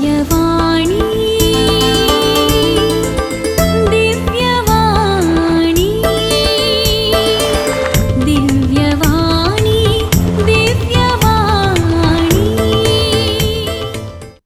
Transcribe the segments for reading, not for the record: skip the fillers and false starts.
दिव्यवाणी, दिव्यवाणी, दिव्यवाणी, दिव्यवाणी.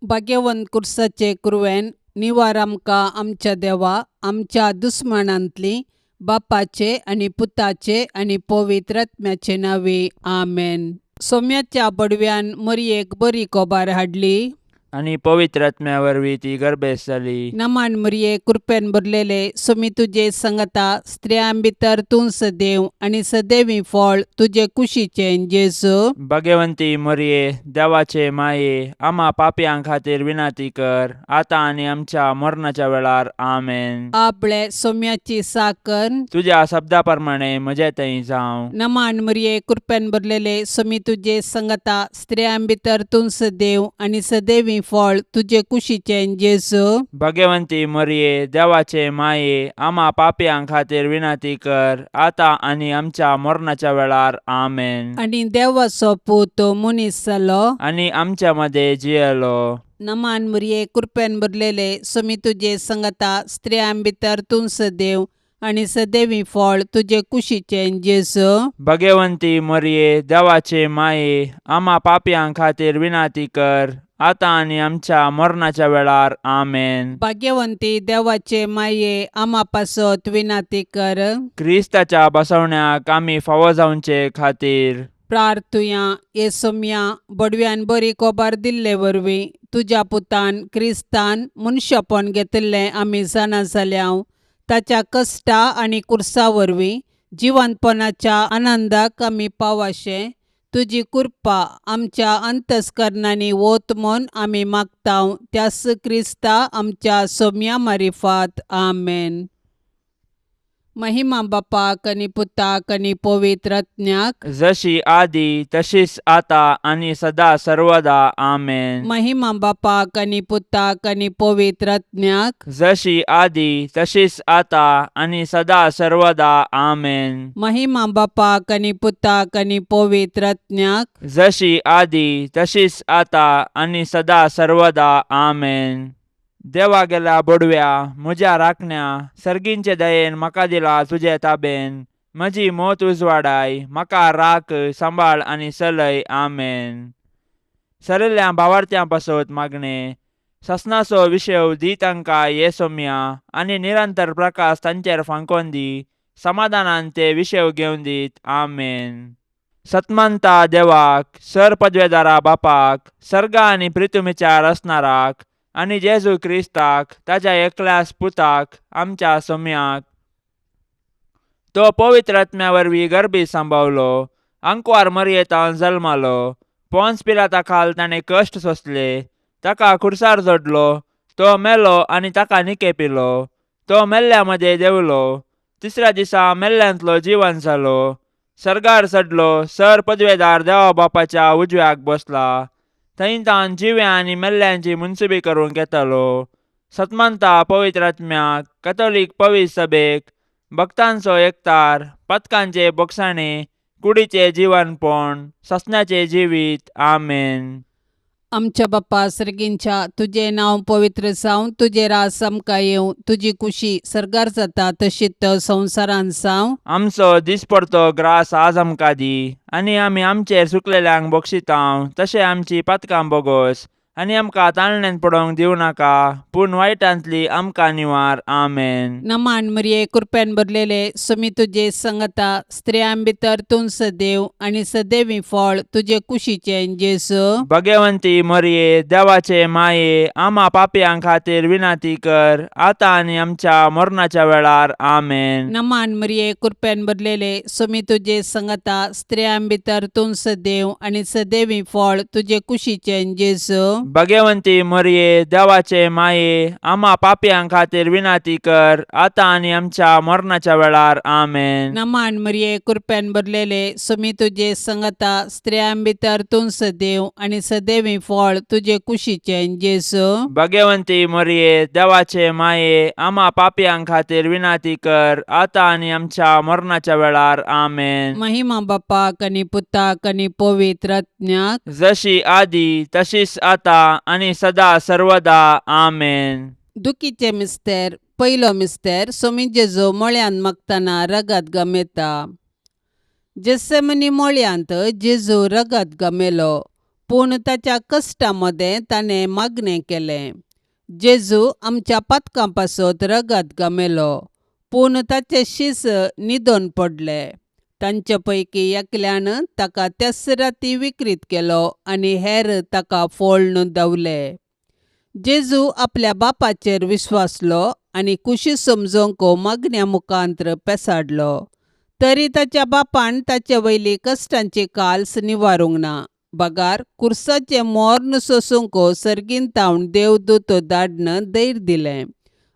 भाग्यवंत कुर्साचे कुरवेन निवार आमकां आमच्या देवा आमच्या दुस्मानांतली बापाचे आनी पुताचे आनी पवित्र आत्म्याचे नांवे आमेन. सोम्याच्या बडव्यान मरयेक बरी कोबार हाडली आनी पवित्र आत्म्या वरवीं ती गर्भेस्त जाली. नमान मरये, कृपेन भरलेले, सोमी तुजे संगता, स्त्रियां भितर तूं सदैव आनी सदैवी फळ तुजे कुशीचें जेजू. भगवंती मरये, देवाचे माये, आमा पापयां खातीर विनंती कर, आतां आनी आमच्या मरणाच्या वेळार. आमेन. आपले सोम्याची साकर. तुज्या शब्दा प्रमाणे म्हजे थंय जावं. नमान मरये, कृपेन भरलेले, सोमी तुजे संगता, स्त्रियां भितर तूं सदैव आनी सदैवी फळ तुजे कुशीचें जेजू. भगवंती मरये, देवाचे माये, आमा पापयां खातीर विनंती कर, आतां आनी आमच्या मरणाच्या वेळार. आमेन. आनी देवाचो पूत मनीस जालो आनी आमच्या मदें जियेलो. नमान मरये, कृपेन भरलेले, सोमी तुजे संगता, स्त्रियां भितर तूं सदैव आनी सदैवी फळ तुजे कुशीचें जेजू. भगवंती मरये, देवाचे माये, आमा पापयां खातीर विनंती कर, आतां आनी आमच्या मरणाच्या वेळार. आमेन. भाग्यवंती देवाचे माये, आमा पासत विनंती कर. क्रिस्ताच्या बसवण्याक आमी फावो जावचे खातीर प्रार्थुया. हे सोम्या, बडव्यान बरी कोबार दिल्ले वरवीं तुज्या पुतान क्रिस्तान मनशापण घेतिल्लें आमी जाणा जाल्या. ताच्या कश्टा आनी कुर्सा वरवीं जिवंतपणाच्या आनंदाक आमी पावाशें तुजी कृपा आमच्या अंतस्करणांनी वत म्हूण आमी मागता, त्यास क्रिस्ता आमच्या सोम्या मारिफात. आमेन. महिमा बापाक आनी पुताक आनी पवित्र आत्म्याक. जशी आदी तशीच आता आनी सदा सर्वदा. आमेन. महिमा बापाक आनी पुताक आनी पवित्र आत्म्याक. जशी आदी तशीच आता आनी सदा सर्वदा. आमेन. महिमा बापाक आनी पुताक आनी पवित्र आत्म्याक. जशी आदी तशीच आता आनी सदा सर्वदा. आमेन. देवा गेल्या बोडव्या, म्हज्या राखण्या, सर्गींचे दयेन म्हाका दिला तुजे ताबेन. म्हजी मोत उजवाडाय, म्हाका राख, सांबाळ आनी चलय. आमेन. सरिल्ल्या भावार्थ्यां पासत मागणें. ससनाचो विशेव दी तांकां ये सोम्या आनी निरंतर प्रकाश तांचेर फांकोन दी. समाधानान ते विशेव घेवन दीत. आमेन. सतमंता देवाक, सर पदवेदारा बापाक, सर्गा आनी प्रितुमीच्या रचणाराक आनी जेजू क्रिस्ताक ताच्या एकल्याच पुताक, आमच्या सोम्याक, तो पवित्र आत्म्या वरवीं गर्भी सांबावलो, आंकवार मरयेतान जल्मालो, पोन्स पिलाता खाल ताणें कश्ट सोंसले, ताका खुर्सार जोडलो, तो मेलो आनी ताका निकेपिलो, तो मेल्ल्या मदें देंवलो, तिसऱ्या दिसा मेल्ल्यांतलो जिवन जालो, सर्गार चडलो, सर पदवेदार देवा बापाच्या उजव्याक बसला, थंय तावन जिव्या आनी मेल्ल्यांची मुनसुबी करूंक येतालो. सतमंता पवित्र आत्म्याक, कथोलीक पवित्र सभेक, भक्तांचो एकतार, पथकांचे बोगसाणे, कुडीचे जिवनपण, ससण्याचे जिवीत. आमेन. आमच्या बाप्पा सर्गींच्या, तुजें नांव पवित्र जावं, तुजें राज आमकां येवं, तुजी कुशी सर्गार जाता तशीच संवसारांत जावं. आमचो दिसपडतो ग्रास आज आमकां दी आनी आमी आमचेर चुकलेल्यांक बक्षितांव तशें आमची पातकां बोगोस आनी आमकां ताळण्यांत पडोवंक दिवं नाका, पूण वायटांतली आमकां निवार. आमेन. नमान मरिये, कृपेन भरलेले, सुमी तुजे संगता, स्त्रियां भितर तूं सदैव आनी सदैवी फळ तुजे कुशीचें जेजू. भगवंती मरिये, देवाचे माये, आमा पापयां खातीर विनंती कर, आतां आनी आमच्या मरणाच्या वेळार. आमेन. नमान मरिये, कृपेन भरलेले, सुमी तुजे संगता, स्त्रियां भितर तूं सदैव आनी सदैवी फळ तुजे कुशीचें जेजू. भगवंती मरिये, देवाचे माये, आमा पापयां खातीर विनंती कर, आतां आनी आमच्या मरणाच्या वेळार. आमेन. नमान मरिये, कृपेन भरलेले, सुमी तुजे संगता, स्त्रियां भितर तूं सदैव आनी सदैवी फळ तुजे कुशीचें जेजू. भगवंती मरिये, देवाचे माये, आमा पापयां खातीर विनंती कर, आतां आनी आमच्या मरणाच्या वेळार. आमेन. महिमा बापाक आनी पुताक आनी पवित्र आत्म्याक. जशी आदी तशीच आता आतां आनी सदा सर्वदा. आमेन. दुखीचे मिस्तेर. पयलो मिस्तेर. सोमी जेजू मळ्यांत मागतना रगत गमेता. जेसेमनी मळ्यांत जेजू रगत गमेलो, पूण ताच्या कश्टा मदें ताणें मागणें केलें. जेजू आमच्या पातकां पासत रगत गमेलो, पूण ताचे शीस न्हिदोन पडले. तांचे पैकी एकल्यान ताका त्याच राती विक्रीत केलो आनी हेर ताका फोळ्ण धांवले. जेजू आपल्या बापाचेर विश्वासलो आनी कुशी समजोवंक मागण्या मुखांत्र पेसाडलो. तरी ताच्या बापान ताचे वयली कश्टांची काल्स निवारूंक ना, बगार कुर्साचें मोर्न सोसूंक सर्गीन तावन देवदूत धाडन धैर्य दिलें.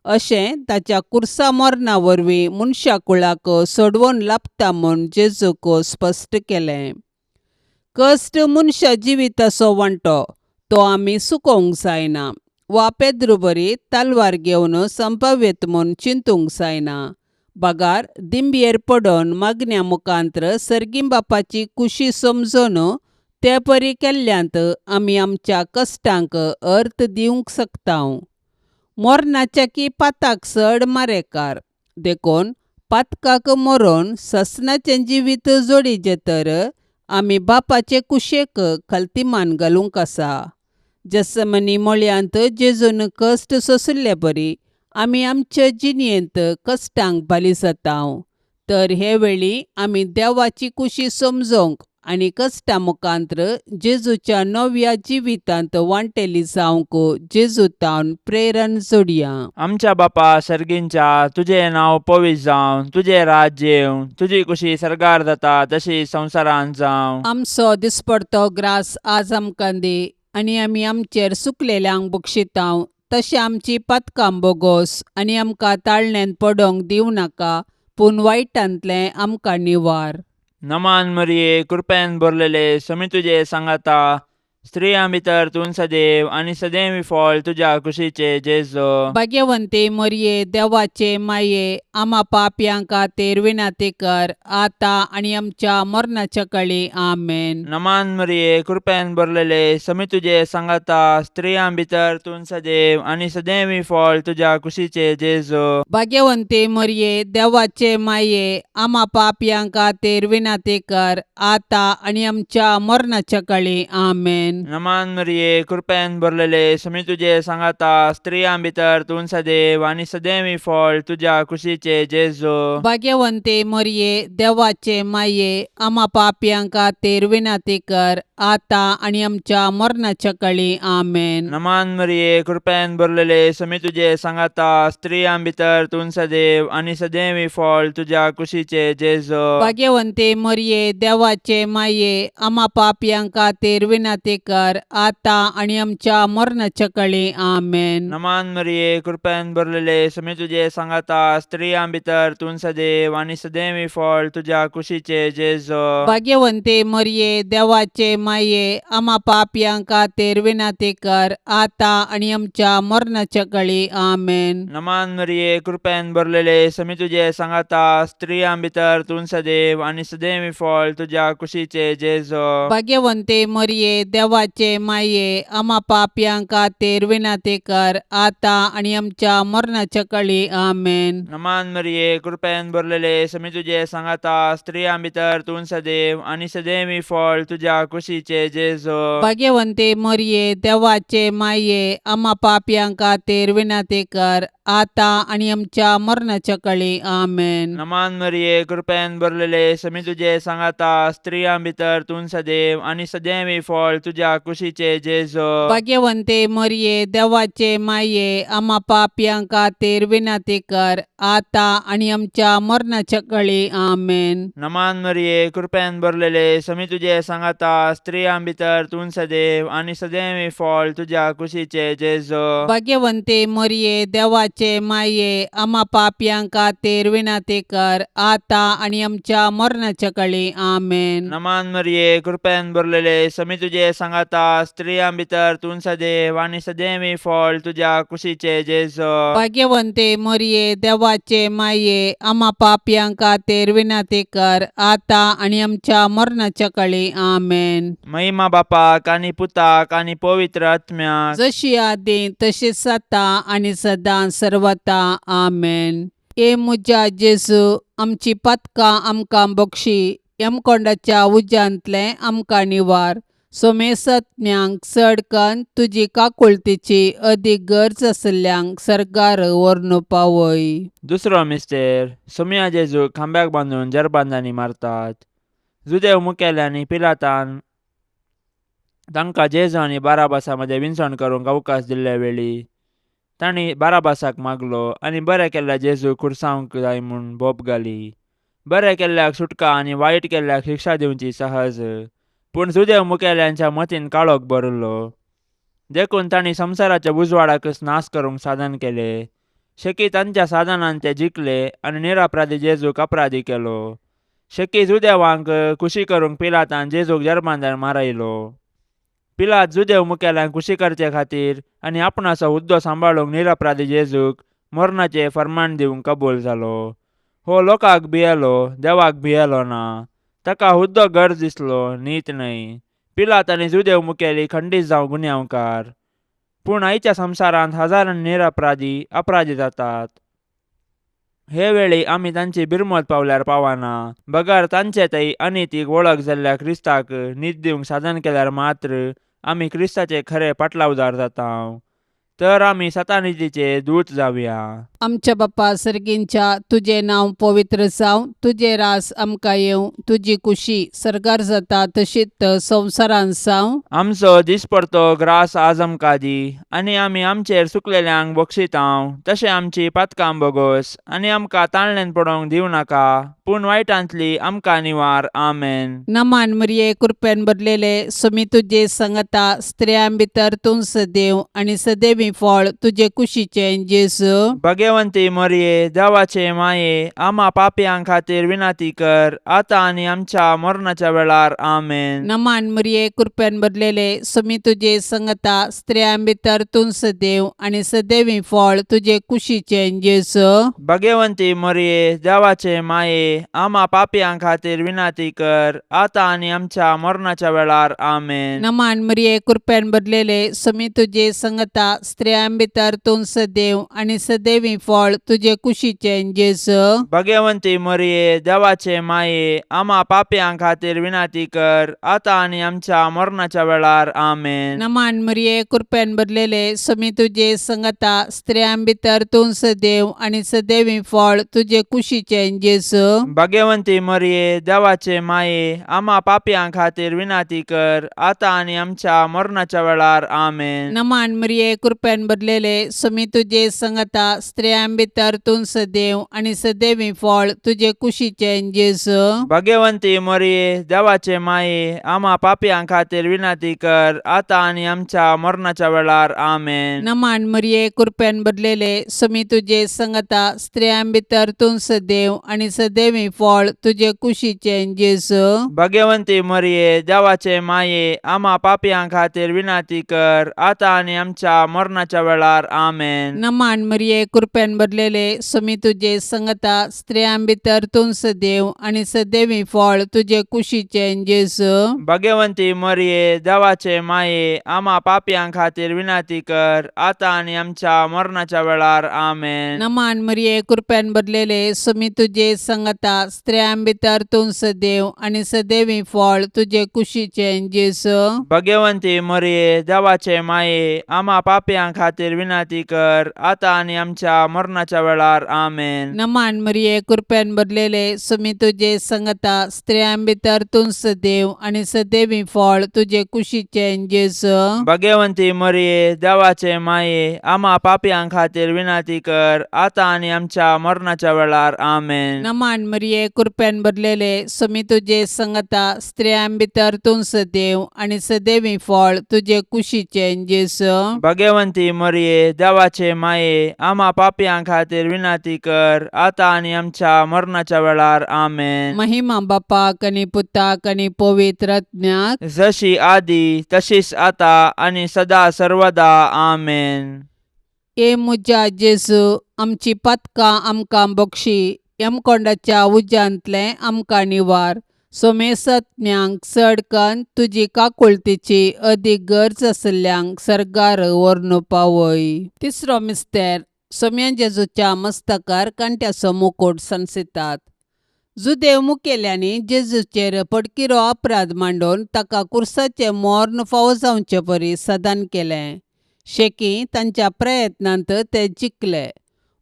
अशें ताच्या कुर्सा मरणा वरवीं मनशा कुळाक सोडवण लाबता म्हूण जेजूक स्पश्ट केलें. कश्ट मनशा जिविताचो वांटो, तो आमी चुकोवंक जायना वा पेद्रू बरी तलवार घेवन संपाव्यत म्हूण चिंतूंक जायना, बगार दिंबयेर पडोन मागण्या मुखांत्र सर्गीं बापाची कुशी समजून ते परी केल्ल्यांत आमी आमच्या कश्टांक अर्थ दिवंक शकता. मरणाच्या की पाताक चड मारेकार, देखून पातकाक मरोन ससनाचें जिवीत जोडीचें तर आमी बापाचे कुशेक खलतीमान घालूंक आसा. जसमनी मळयांत जेजून कश्ट सोंशिल्ले बरी आमी आमचे जिणेंत कश्टांक बाली जाता. तर हे वेळी आमी देवाची कुशी समजोवंक आनी कश्टा मुखांत्र जेजूच्या नव्या जिवितांत वांटेली जावंक जेजू तावन प्रेरण जोडया. आमच्या बापा सर्गींच्या, तुजें नांव पवित्र जावं, तुजें राज्य येवं, तुजी कुशी सर्गार जाता तशी संवसारांत जावं. आमचो दिसपडतो ग्रास आज आमकां दी आनी आमी आमचेर सुकलेल्यांक बक्षितांव तशें आमची पातकां बोगोस आनी आमकां ताळण्यांत पडोंक दिवं नाका, पूण वायटांतलें आमकां निवार. नमान मरिये, कृपेन भरलेले, समी तुजे सांगाता, स्त्रियां भितर तूं सदैव आनी सदैव फळ तुज्या कुशीचे जेजो. भाग्यवंती मरिये, देवाचे माये, आमा पापयां खातीर विनंती कर, आतां आनी आमच्या मरणाच्या कळी. आमेन. नमान मरिये, कृपेन भरलेले, समी तुजे सांगाता, स्त्रियां भितर तूं सदैव आनी सदैव फळ तुज्या कुशीचे जेजो. भाग्यवंती मरिये, देवाचे माये, आमा पापयां खातीर विनंती कर, आतां आनी आमच्या मरणाच्या कळी. आमेन. नमान मरिये, कृपेन भरलेले, समी तुजे सांगाता, स्त्रियां भितर तूं सदैव आनी सदैव फळ तुज्या कुशीचे जेजो. भाग्यवंती मरिये, देवाचे माये, आमा पापयां खातीर विनंती कर, आतां आनी आमच्या मरणाच्या कळी. आमेन. नमान मरिये, कृपेन भरलेले, समी तुजे सांगाता, स्त्रियां भितर तूं सदैव आनी सदैव फळ तुज्या कुशीचे जेजो. भाग्यवंती मरिये, देवाचे माये, आमा पापयां खातीर विनंती कर, आतां आनी आमच्या मरणाच्या कळी. आमेन. नमान मरिये, कृपेन भरलेले, समी तुजे सांगाता, स्त्रियां भितर तूं सदैव आनी सदैव फळ तुज्या कुशीचे जेजो. भाग्यवंती मरिये, देवाचे माये, आमा पापयां खातीर विनंती कर, आतां आनी आमच्या मरणाच्या कळी. आमेन. नमान मरिये, कृपेन भरलेले, समी तुजे सांगाता, स्त्रियां भितर तूं सदैव आनी सदैव फळ तुज्या कुशीचे जेजो. भाग्यवंती मरिये, देवाचे माये, आमा पापयां खातीर विनंती कर, आतां आनी आमच्या मरणाच्या कळी. आमेन. नमान मरिये, कृपेन भरलेले, समी तुजे सांगाता, स्त्रियां भितर तूं सदैव आनी सदैव फळ तुज्या कुशीचे जेजो. भाग्यवंती मरिये, देवाचे माये, आमा पापयां खातीर विनंती कर, आतां आनी आमच्या मरणाच्या कळी. आमेन. नमान मरिये, कृपेन भरलेले, समी तुजे सांगाता, स्त्रियां भितर तूं सदैव आनी सदैव फळ तुज्या कुशीचे जेजो. भाग्यवंती मरिये, देवाचे माये, आमा पापयां खातीर विनंती कर, आतां आनी आमच्या मरणाच्या कळी. आमेन. नमान मरिये, कृपेन भरलेले, समी तुजे सांगाता, स्त्रियां भितर तूं सदैव आनी सदैव फळ तुज्या कुशीचे जेजो. भाग्यवंती मरिये, देवाचे देवाचे माये आमा पापयां खातीर विनंती कर आतां आनी आमच्या मरणाच्या कळी. आमेन. नमान मरिये, कृपेन भरलेले, समी तुजे सांगाता, स्त्रियां भितर तूं सदैव आनी सदैवी फळ तुज्या कुशीचे जेजो. भाग्यवंते मोरये, देवाचे माये, आमा पापयां खातीर विनंती कर आतां आनी आमच्या मरणाच्या कळी. आमेन. महिमा बापाक आनी पुताक आनी पवित्र आत्म्याक. जशी आदी तशीच आतां आनी सदां सर्वता. आमेन. ए म्हज्या जेजू, आमची पातकां आमकां बक्षी, यमकोंडाच्या उज्यांतलें आमकां निवार, सोमेसत्म्यांक चड कन्न तुजी काकुळतीची अदीक गरज आशिल्ल्यांक सर्गार व्हरून पावय. दुसरो मिस्तेर. सोमया जेजूक खांब्याक बांदून जरबांदांनी मारतात. जुदेव मुखेल्यांनी पिलातान तांकां जेजू आनी बाराबासा मदें विनसण करूंक अवकाश दिल्ले वेळी तांणी बाराबासाक मागलो आनी बरें केल्ल्या जेजूक खुर्सावंक जाय म्हूण बोब घाली. बरें केल्ल्याक सुटका आनी वायट केल्ल्याक शिक्षा दिवची सहज, पूण जुदेव मुखेल्यांच्या मतीन काळोख भरिल्लो, देखून तांणी संवसाराच्या उजवाडाकच नाश करूंक साधन केलें. शेकी तांच्या साधनान ते जिखले आनी निरपराधी जेजूक अपराधी केलो. शेकी जुदेवांक खुशी करूंक पिलातान जेजूक जर्मांदार मारयलो. पिलात जुदेव मुखेल्यांक खुशी करचे खातीर आनी आपणाचो हुद्दो सांबाळूंक निरपराधी जेजूक मरणाचें फर्मान दिवंक कबूल जालो. हो लोकांक भियेलो, देवाक भियेलो ना. ताका हुद्दो गरज दिसलो, नीत न्हय. पिलात आनी जुदेव मुखेली खंडीत जावं गुन्यांवकार. पूण आयच्या संवसारांत हजारांनी निरपराधी अपराधी जातात. हे वेळी आमी तांची बिरमत पावल्यार पावना, बगर तांचे थंय अनितीक वळख जाल्ल्या क्रिस्ताक नीत दिवंक साधन केल्यार मात्र आमी क्रिस्ताचे खरे पाटलावदार जाता. तर आमी सतानितीचे दूत जावया. आमच्या बाप्पा सर्गींच्या, तुजें नांव पवित्र जावं, तुजें रास आमकां येवं, तुजी कुशी सर्गार जाता तशीच संवसारांत जावं. आमचो दिसपडतो ग्रास आज आमकां दी, आनी आमी आमचेर चुकलेल्यांक बक्षितांव तशें आमची पातकां बोगोस, आनी आमकां ताळणेन पडोवंक दिवं नाका, पूण वायटांतली आमकां निवार. आमेन. नमान मरिये, कृपेन भरलेले, सुमी तुजे संगता, स्त्रियां भितर तूं सदैव आनी सदैवी फळ तुजे कुशीचें जेजू. भगवंती मरिये, देवाचे माये, आमा पापयां खातीर विनंती कर आतां आनी आमच्या मरणाच्या वेळार. आमेन. नमान मरिये, कृपेन भरलेले, सुमी तुजे संगता, स्त्रियां भितर तूं सदैव आनी सदैवी फळ तुजे कुशीचें जेजू. भगवंती मरिये, देवाचे माये, आमा पापयां खातीर विनंती कर आतां आनी आमच्या मरणाच्या वेळार. आमेन. नमान मरिये, कृपेन भरलेले, सुमी तुजे संगता, स्त्रियां भितर तूं सदैव आनी सदैवी फळ तुजे कुशीचें जेजू. भगवंती मरिये, देवाचे माये, आमा पापयां खातीर विनंती कर आतां आनी आमच्या मरणाच्या वेळार. आमेन. नमान मरिये, कृपेन भरलेले, सुमी तुजे संगता, स्त्रियां भितर तूं सदैव आनी सदैवी फळ तुजे कुशीचें जेजू. भगवंती मरिये, देवाचे माये, आमा पापयां खातीर विनंती कर आतां आनी आमच्या मरणाच्या वेळार. आमेन. नमान मरिये, कृपेन भरलेले, सुमी तुजे संगता, स्त्रियां भितर तूं सदैव आनी सदैवी फळ तुजे कुशीचें जेजू. भगवंती मरिये, देवाचे माये, आमा पापयां खातीर विनंती कर आतां आनी आमच्या मरणाच्या वेळार. आमेन. नमान मरिये, कृपेन भरलेले, सुमी तुजे संगता, स्त्रियां भितर तूं सदैव आनी सदैवी फळ तुजे कुशीचें जेजू. भगवंती मरिये, देवाचे माये, आमा पापयां खातीर विनंती कर आतां आनी आमच्या मरणाच्या वेळार. आमेन. नमान मरिये, कृपेन भरलेले, सुमी तुजे संगता, स्त्रियां भितर तूं सदैव आनी सदैवी फळ तुजे कुशीचें जेजू. भगवंती मरिये, देवाचे माये, आमा पापयां खातीर विनंती कर आतां आनी आमच्या मरणाच्या वेळार. आमेन. नमान मरिये, कृपेन भरलेले, सुमी तुजे संगता, स्त्रियां भितर तूं सदैव आनी सदैवी फळ तुजे कुशीचें जेजू. भगवंती मरिये, देवाचे माये, आमा पापयां खातीर विनंती कर आतां आनी आमच्या मरणाच्या वेळार. आमेन. नमान मरिये, कृपेन भरलेले, सुमी तुजे संगता, स्त्रियां भितर तूं सदैव आनी सदैवी फळ तुजे कुशीचें जेजू. भगवंती मरिये, देवाचे माये, आमा पापयां खातीर विनंती कर आतां आनी आमच्या मरणाच्या वेळार. आमेन. नमान मरिये, कृपेन भरलेले, सुमी तुजे संगता, स्त्रियां भितर तूं सदैव आनी सदैवी फळ तुजे कुशीचें जेजू. भगवंती भाग्यवंती मरिये देवाचे माये आमा पापयां खातीर विनंती कर आतां आनी आमच्या मरणाच्या वेळार. आमेन. महिमा बापाक आनी पुताक आनी पवित्र आत्म्याक. जशी आदी तशीच आता आनी सदा सर्वदा. आमेन. ए म्हज्या जेजू, आमची पातकां आमकां बक्षी, यमकोंडाच्या उज्यांतलें आमकां निवार, सोमेसत्म्यांक चड कन्न तुजी काकुळतीची अदीक गरज आशिल्ल्यांक सर्गार व्हरून पावय. तिसरो मिस्तेर. सोम्या जेजूच्या मस्तकार कांट्याचो मुकूट सांसितात. जुदेव मुखेल्यांनी जेजूचेर पडकिरो अपराध मांडून ताका कुर्साचें मर्ण फावो जावचे परी सदान केलें. शेकी तांच्या प्रयत्नांत ते जिखले,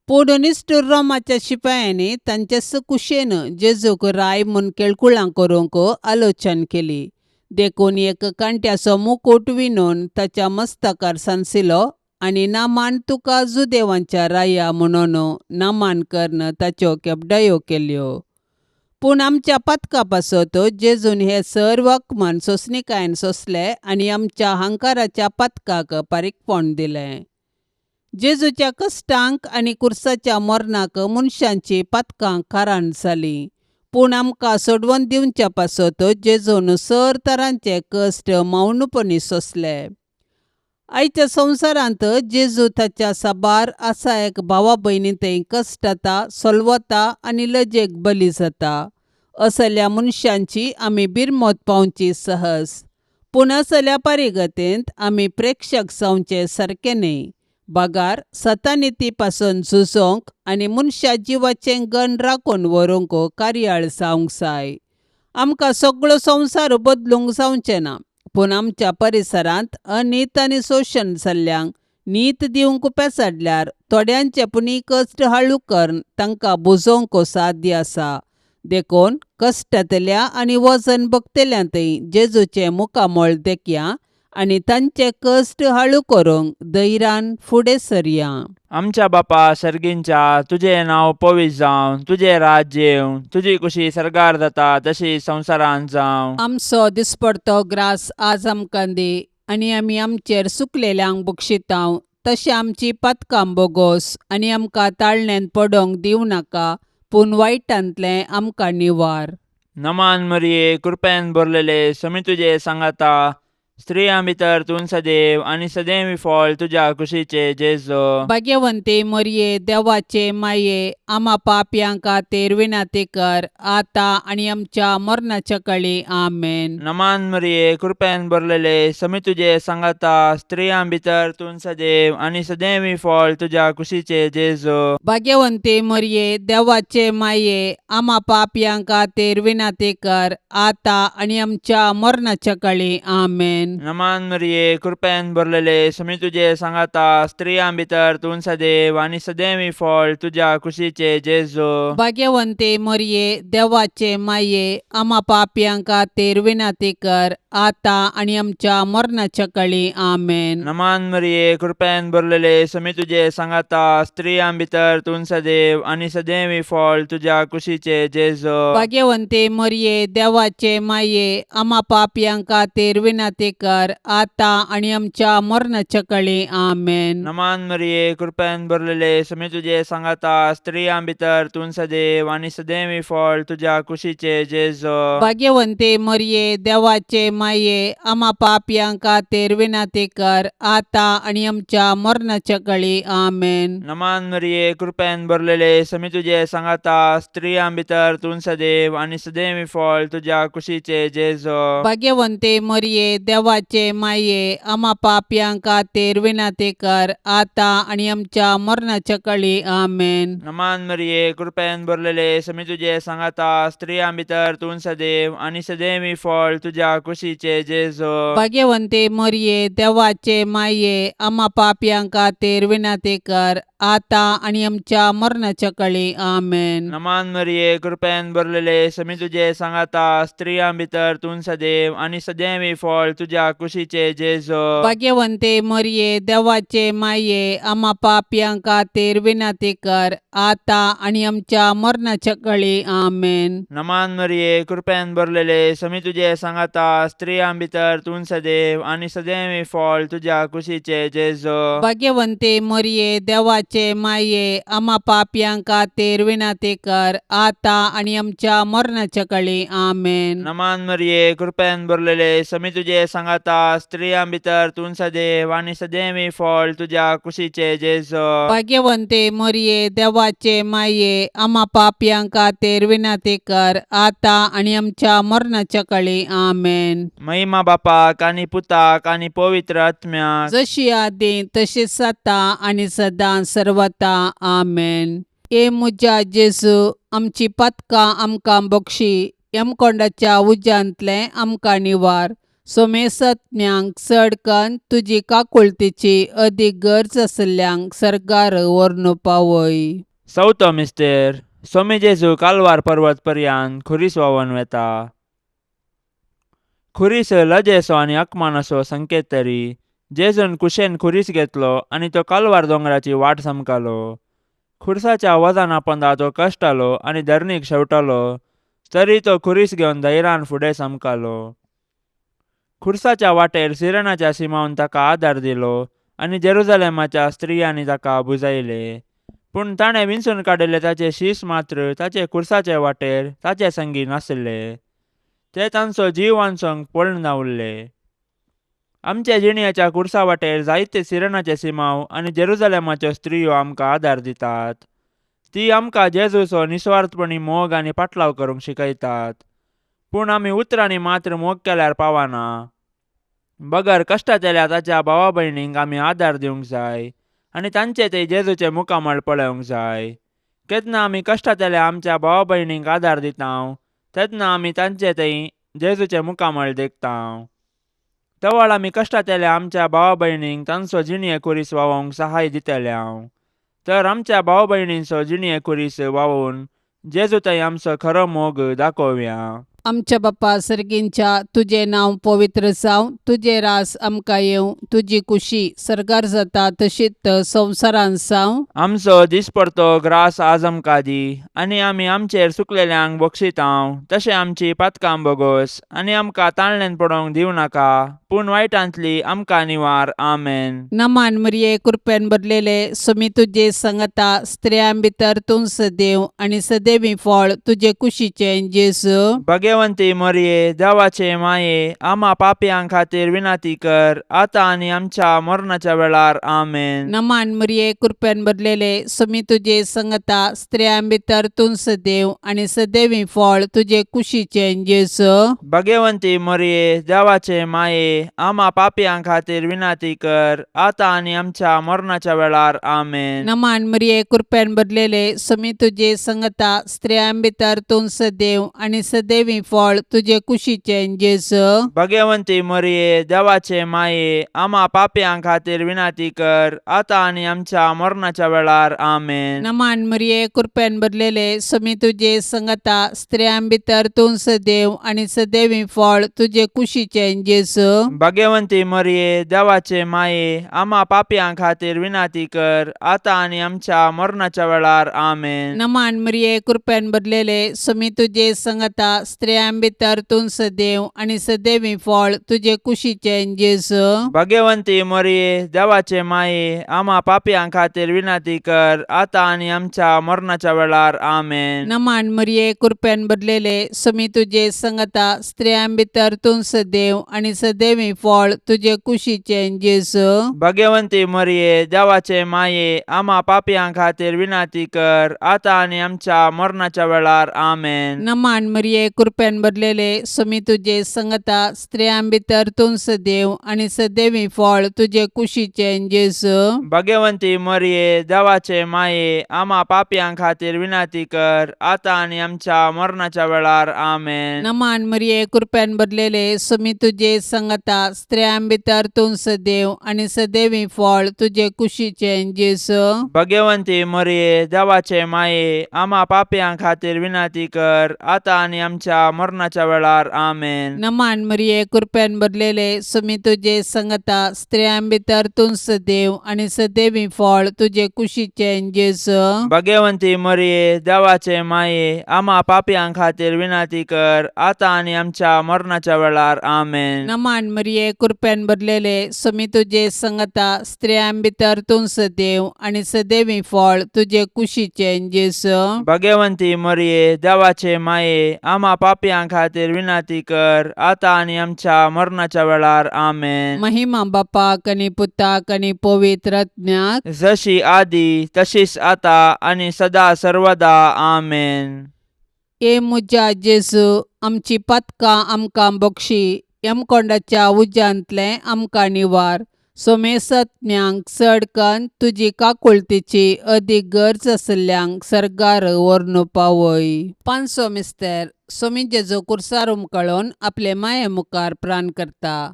पूण निश्ठूर रोमाच्या शिपायांनी तांचे कुशेन जेजूक राय म्हूण केळकुळां करूंक आलोचन केली. देखून एक कांट्याचो मुकूट विणून ताच्या मस्तकार सांसिलो आनी नामान तुका जुदेवांच्या राया म्हणून नामान करून ताच्यो केपडायो केल्यो. पूण आमच्या पातका पासत जेजून हे सर्व अपमान सोंसणीकायेन सोंसले आनी आमच्या हंकाराच्या पातकाक पारीकपण दिलें. जेजूच्या कश्टांक आनी कुर्साच्या मरणाक मनशांची पातकां कारण जालीं, पूण आमकां सोडवून दिवच्या पासत जेजून सर तरांचे कश्ट मौनपणी सोंसले. आयच्या संवसारांत जेजू ताच्या साबार आसा एक भावा भयणी थंय कश्टता, सोलवता आनी लजेक बली जाता. असल्या मनशांची आमी बिरमत पावची सहज, पूण असल्या परिगतेंत आमी प्रेक्षक जावचे सारकें न्हय, बगार सतानिती पासून झुजोंक आनी मनशा जिवाचें गण राखून व्हरूंक कार्याळ जावंक जाय. आमकां सगळो संवसार बदलूंक जावचें ना, पूण आमच्या परिसरांत अनीत आनी शोशण जाल्ल्यांक नीत दिवंक पेसाडल्यार थोड्यांचे पुणी कश्ट हाळू करून तांकां बुजोवंक साध्य आसा. देखून कश्टांतल्या आनी वजन भोगतल्या थंय जेजूचें मुखामळ देखया आनी तांचे कश्ट हाळू करूंक धैर्यान फुडें सरया. आमच्या बापा सर्गींच्या, तुजें नांव पवित्र जावं, तुजें राज्य येवं, तुजी कुशी सर्गार जाता तशी संवसारांत जावं. आमचो दिसपडतो ग्रास आज आमकां दी आनी आमी आमचेर सुकलेल्यांक बक्षितांव तशें आमची पातकां बोगोस आनी आमकां ताळण्यांत पडोंक दिवं नाका, पूण वायटांतलें आमकां निवार. नमान मरिये, कृपेन भरलेले, समी तुजे सांगाता, स्त्रियां भितर तूं सदैव आनी सदैव फळ तुज्या कुशीचे जेजो. भाग्यवंती मरिये, देवाचे माये, आमा पापयां खातीर विनंती कर आतां आनी आमच्या मरणाच्या कळी. आमेन. नमान मरिये, कृपेन भरलेले, समी तुजे सांगाता, स्त्रियां भितर तूं सदैव आनी सदैव फळ तुज्या कुशीचे जेजो. भाग्यवंती मरिये, देवाचे माये, आमा पापयां खातीर विनंती कर आतां आनी आमच्या मरणाच्या कळी. आमेन. नमान मरिये, कृपेन भरलेले, समी तुजे सांगाता, स्त्रियां भितर तूं सदैव आनी सदैव फळ तुज्या कुशीचे जेजो. भाग्यवंती मरिये, देवाचे माये, आमा पापयां खातीर विनंती कर आतां आनी आमच्या मरणाच्या कळी. आमेन. नमान मरिये, कृपेन भरलेले, समी तुजे सांगाता, स्त्रियां भितर तूं सदैव आनी सदैव फळ तुज्या कुशीचे जेजो. भाग्यवंती मरिये, देवाचे माये, आमा पापयां खातीर विनंती कर आतां आनी आमच्या मरणाच्या कळी. आमेन. नमान मरिये, कृपेन भरलेले, समी तुजे सांगाता, स्त्रियां भितर तूं सदैव आनी सदैव फळ तुज्या कुशीचे जेजो. भाग्यवंती मरिये, देवाचे माये, आमा पापयां खातीर विनंती कर आतां आनी आमच्या मरणाच्या कळी. आमेन. नमान मरिये, कृपेन भरलेले, समी तुजे सांगाता, स्त्रियां भितर तूं सदैव आनी सदैव फळ तुज्या कुशीचे जेजो. भाग्यवंती मरिये, देवाचे माये, आमा पापयां खातीर विनंती कर आतां आनी आमच्या मरणाच्या कळी. आमेन. नमान मरिये, कृपेन भरलेले, समी तुजे सांगाता, स्त्रियां भितर तूं सदैव आनी सदैव फळ तुज्या कुशीचे जेजो. भाग्यवंती मरिये, देवाचे माये, आमा पापयां खातीर विनंती कर आतां आनी आमच्या मरणाच्या कळी. आमेन. नमान मरिये, कृपेन भरलेले, समी तुजे सांगाता, स्त्रियां भितर तूं सदैव आनी सदैव फळ तुज्या तुज्या कुशीचे जेजो. भाग्यवंते मरये, देवाचे माये, आमा पापयां खातीर विनंती कर, आतां आनी आमच्या मरणाच्या कळी. आमेन. नमान मरिये, कृपेन भरलेले, समी तुजे सांगाता, स्त्रियां भितर तूं सदैव आनी सदैव फळ तुज्या कुशीचे जेजो. भाग्यवंते मरये, देवाचे माये, आमा पापयां खातीर विनंती कर, आतां आनी आमच्या मरणाच्या कळी. आमेन. नमान मरिये, कृपेन भरलेले, समी तुजे सांगाता, स्त्रियां भितर तूं सदैव आनी सदैव फळ तुज्या कुशीचे जेजो. भाग्यवंते मरये, देवाचे माये, आमा पापयां खातीर विनंती कर, आतां आनी आमच्या मरणाच्या कळी. आमेन. महिमा बापाक आनी पुताक आनी पवित्र आत्म्याक. जशी आदी तशीच आतां आनी सदां सर्वता. आमेन. ए म्हज्या जेजू, आमची पातकां आमकां बक्षी, यमकोंडाच्या उज्यांतलें आमकां निवार, सोमेसत्म्यांक चड कन्न तुजी काकुळतीची अदीक गरज आशिल्ल्यांक सर्गार व्हरून पावय. चवथो मिस्तेर. सोमी जेजू कालवार पर्वत पर्यान खुरीस व्हांवन वेता. खुरीस लजेचो आनी अकमानाचो संकेत तरी जेजून कुशेन खुरीस घेतलो आनी तो कालवार दोंगराची वाट समकालो. खुरसाच्या वजना पोंदा तो कश्टालो आनी धरणीक शेवटालो, तरी तो खुरीस घेवन धैर्यान फुडें समकालो. खुरसाच्या वाटेर सिरणाच्या सिमावन ताका आदार दिलो आनी जेरुजलेमाच्या स्त्रियांनी ताका बुजायले. पूण ताणें विंचून काडिल्ले ताचे शीस मात्र ताचे खुरसाचे वाटेर ताचे संगी नासले. ते तांचो जीव वांचोवंक पळून उरले. आमच्या जिणयाच्या खुरसा वाटेर जायते सिरणाचे सिमाव आनी जेरुजलेमाच्यो स्त्रियो आमकां आदार दितात. ती आमकां जेजूचो निस्वार्थपणी मोग आनी पाटलाव करूंक शिकयतात. पूण आमी उतरांनी मात्र मोग केल्यार पावना, बगर कश्टांतल्या ताच्या भावा भयणींक आमी आदार दिवंक जाय आनी तांचे ते जेजूचे मुखामळ पळोवंक जाय. केन्ना आमी कश्टांतल्या आमच्या भावा भयणींक आदार दिता तेन्ना आमी तांचे थंय जेजूचे मुखामळ देखता. तवळ आमी कश्टांतल्या आमच्या भावा भयणींक तांचो जिणये खुरीस व्हांवोवंक सहाय दितले. तर आमच्या भाव भयणींचो जिणये खुरीस व्हांवोवन जेजू थंय आमचो खरो मोग दाखोवया. आमच्या बाप्पा सर्गींच्या, तुजें नांव पवित्र जावं, तुजें रास आमकां येवं, तुजी कुशी सर्गार जाता तशीच संवसारांत जावं. आमचो दिसपडतो ग्रास आज आमकां दी आनी आमी आमचेर सुकलेल्यांक बक्षितांव तशें आमची पातकां बोगोस आनी आमकां ताळण्यान पडोवंक दिवं नाका, पूण वायटांतली आमकां निवार. आमेन. नमान मरिये, कृपेन भरलेले, सुमी तुजे संगता, स्त्रियां भितर तूं सदैव आनी सदैवी फळ तुजे कुशीचें जेजू. भगवंती मरिये, देवाचे माये, आमा पापयां खातीर विनंती कर, आतां आनी आमच्या मरणाच्या वेळार. आमेन. नमान मरिये, कृपेन भरलेले, सुमी तुजे संगता, स्त्रियां भितर तूं सदैव आनी सदैवी फळ तुजे कुशीचें जेजू. भगवंती मरिये, देवाचे माये, आमा पापयां खातीर विनंती कर, आतां आनी आमच्या मरणाच्या वेळार. आमेन. नमान मरिये, कृपेन भरलेले, सुमी तुजे संगता, स्त्रियां भितर तूं सदैव आनी सदैवी फळ तुजे कुशीचें जेजू. भगवंती मरिये, देवाचे माये, आमा पापयां खातीर विनंती कर, आतां आनी आमच्या मरणाच्या वेळार. आमेन. नमान मरिये, कृपेन भरलेले, सुमी तुजे संगता, स्त्रियां भितर तूं सदैव आनी सदैवी फळ तुजे कुशीचें जेजू. भगवंती मरिये, देवाचे माये, आमा पापयां खातीर विनंती कर, आतां आनी आमच्या मरणाच्या वेळार. आमेन. नमान मरिये, कृपेन भरलेले, सुमी तुजे संगता, स्त्रियां भितर तूं सदैव आनी सदैवी फळ तुजे कुशीचें जेजू. भगवंती मरिये, देवाचे माये, आमा पापयां खातीर विनंती कर, आतां आनी आमच्या मरणाच्या वेळार. आमेन. नमान मरिये, कृपेन भरलेले, सुमी तुजे संगता, स्त्रियां भितर तूं सदैव आनी सदैवी फळ तुजे कुशीचें जेजू. भगवंती मरिये, देवाचे माये, आमा पापयां खातीर विनंती कर, आतां आनी आमच्या मरणाच्या वेळार. आमेन. नमान मरिये, कृपेन भरलेले, सुमी तुजे संगता, स्त्रियां भितर तूं सदैव आनी सदैवी फळ तुजे कुशीचें जेजू. भगवंती मरिये, देवाचे माये, आमा पापयां खातीर विनंती कर, आतां आनी आमच्या मरणाच्या वेळार. आमेन. नमान मरिये, कृपेन भरलेले, सुमी तुजे संगता, स्त्रियां भितर तूं सदैव आनी सदैवी फळ तुजे कुशीचें जेजू. भगवंती मरिये, देवाचे माये, आमा पापयां खातीर विनंती कर, आतां आनी आमच्या आमच्या मरणाच्या वेळार. आमेन. नमान मरिये, कृपेन भरलेले, सुमी तुजे संगता, स्त्रियां भितर तूं सदैव आनी सदैवी फळ तुजे कुशीचें जेजू. भगवंती मरिये, देवाचे माये, आमा पापयां खातीर विनंती कर, आतां आनी आमच्या मरणाच्या वेळार. आमेन. नमान मरिये, कृपेन भरलेले, सुमी तुजे संगता, स्त्रियां भितर तूं सदैव आनी सदैवी फळ तुजे कुशीचें जेजू. भगवंती मरिये, देवाचे माये, आमा पापयां खातीर विनंती कर, आतां आनी आमच्या मरणाच्या वेळार. आमेन. महिमा बापाक आनी पुताक आनी पवित्र आत्म्याक. जशी आदी तशीच आता आनी सदा सर्वदा. आमेन. ए म्हज्या जेजू, आमची पातकां आमकां बक्षी, यमकोंडाच्या उज्यांतलें आमकां निवार, सोमेसत्म्यांक चड कन्न तुजी काकुळतीची अदीक गरज आशिल्ल्यांक सर्गार व्हरून पावय. पांचवो मिस्तेर. सोमी जेजू कुर्सार उमकळून आपले माये मुखार प्राण करता.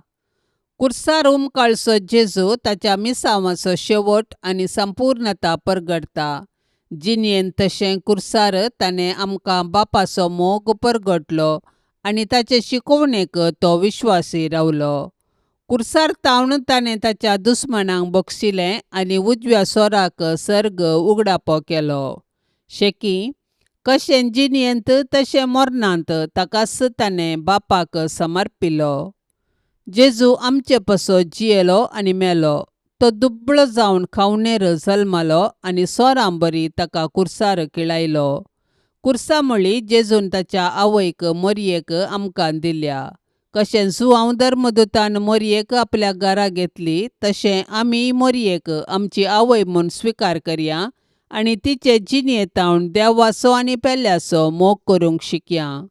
कुर्सार उमकाळचो जेजू ताच्या मिसांवाचो शेवट आनी संपूर्णता परगटता. जिणेंत तशें कुर्सार ताणें आमकां बापाचो मोग परगटलो आनी ताचे शिकोवणेक तो विश्वासी रावलो. कुर्सार तावन ताणें ताच्या दुस्मानांक बक्षिलें आनी उजव्या सोराक सर्ग उगडापो केलो. शेकी कशें जिणेंत तशें मरणांत ताकाच ताणें बापाक समर्पिलो. जेजू आमचे पासत जियेलो आनी मेलो. तो दुबळो जावन खावणेर जल्मलो आनी सोरां बरी ताका कुर्सार किळायलो. कुर्सा म्हळी जेजून ताच्या आवयक मोरयेक आमकां दिल्या. कशें जुआंव धर्मदूतान मोरयेक आपल्या घरा घेतली तशें आमी मोरयेक आमची आवय म्हूण स्विकार करया आनी तिचे जिणेंत देवाचो आनी पेल्याचो मोग करूंक शिकया.